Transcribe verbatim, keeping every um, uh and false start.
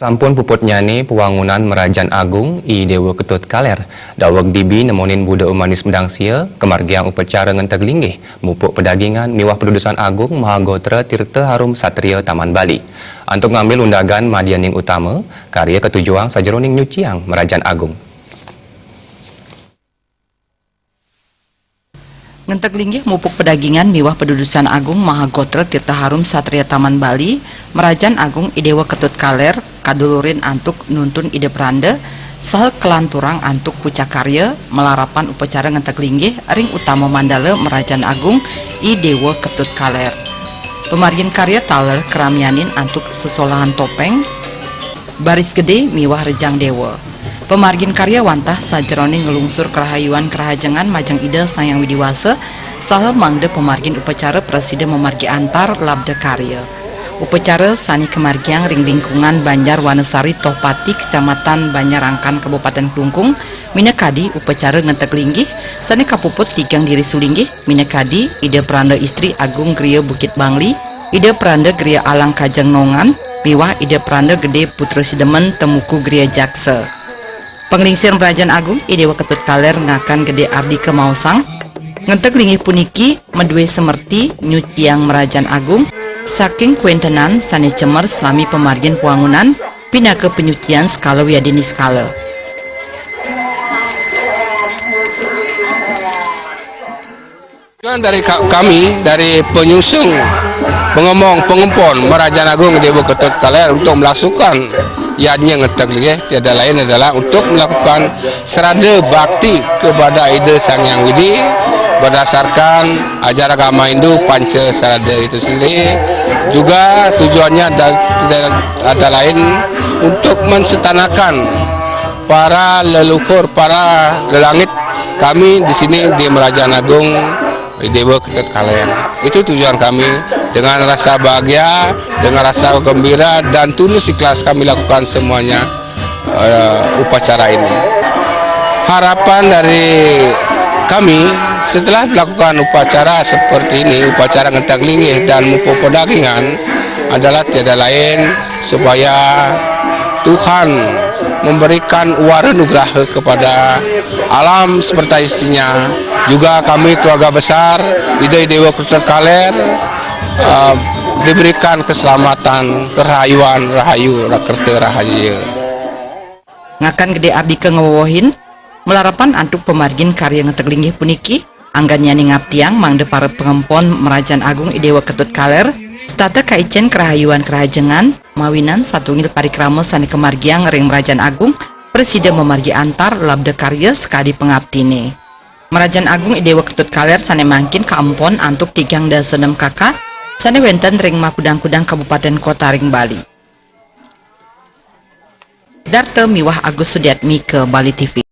Sampun puputnyane pewangunan Merajan Agung I Dewa Ketut Kaler, daweg dibi nemonin Buda Umanis Medangsia, kamargiang upacara ngenteg linggih, mupuk pedagingan miwah padudusan agung Mahagotra Tirta Harum Satria Taman Bali. Antuk ngambil undagan madyaning utama, karya katujuang sajeroning nyuciang Merajan Agung. Ngenteg linggih mupuk pedagingan miwah padudusan agung Mahagotra Tirta Harum Satria Taman Bali, Merajan Agung I Dewa Ketut Kaler, kadulurin antuk nuntun Ida Pranda, saha kalanturang antuk pucakarya, malarapan upacara ngenteg linggih ring utama mandala Merajan Agung I Dewa Ketut Kaler. Pamargin karya taler karamyanin antuk sesolahan topeng, baris gede miwah rejang dewa. Pamargin karya wantah sajeroning nglungsur karahayuan karahajengan majeng Ida Sang Hyang Widi Wasa, saha mangda pamargin upacara prasida mamargi antar labda karya. Upacara sane kamargiang ring lingkungan Banjar Wanasari Tohpati, Kecamatan Banjarangkan, Kabupaten Klungkung, minakadi upacara ngenteg linggih sane kapuput tigang diri sulinggih, minakadi Ida Pranda Istri Agung Griya Bukit Bangli, Ida Pranda Griya Alang Kajeng Nongan, miwah Ida Pranda Gede Putra Sidemen Temuku Griya Jaksa. Panglingsir Merajan Agung I Dewa Ketut Kaler ngakan gede ardi kamaosang, ngenteg linggih puniki madue semerti nyuciang Merajan Agung saking kuentenan sane cemer salami pamargin pawangunan, pinaka panyucian sekala wiadin niskala. Tujuan dari ka-, kami, dari penyusung, pengemong, pengempon Merajan Agung Dewa Ketut Kaler untuk melaksukan yadnya ngenteg linggih tiada lain adalah untuk melakukan serada bakti kepada Ida Sang Hyang Widi berdasarkan ajaran agama Hindu Panca Sarada itu sendiri. Juga tujuannya ada, tidak ada lain untuk mensetanakan para leluhur, para lelangit kami di sini di Merajan Agung Dewa Ketut Kaler. Itu tujuan kami. Dengan rasa bahagia, dengan rasa gembira dan tulus ikhlas kami lakukan semuanya, eh, upacara ini. Harapan dari kami setelah melakukan upacara seperti ini, upacara ngenteg linggih dan mupuk pedagingan, adalah tiada lain supaya Tuhan memberikan wara nugraha kepada alam seperti isinya. Juga kami keluarga besar Ida Dewa Ketut Kaler, eh, diberikan keselamatan, kerahayuan, rahayu, kerta rahaya. Ngakan gede ardi ka ngewewehin, malarapan antuk pamargin karya ngenteg linggih puniki, anggannyane ngaptiang mangda para pangempon Merajan Agung I Dewa Ketut Kaler, setata kaicen karahayuan karahajengan, mawinan satunggal parikrama sane kamargiang ring Merajan Agung, prasida mamargi antar labda karya sakadi pangaptine. Merajan Agung I Dewa Ketut Kaler sane mangkin kaempon antuk tigang dasa nem kaka, sane wenten ring makudang-kudang kabupaten kota ring Bali. Darta miwah Agus Sudiatmika, Bali T V.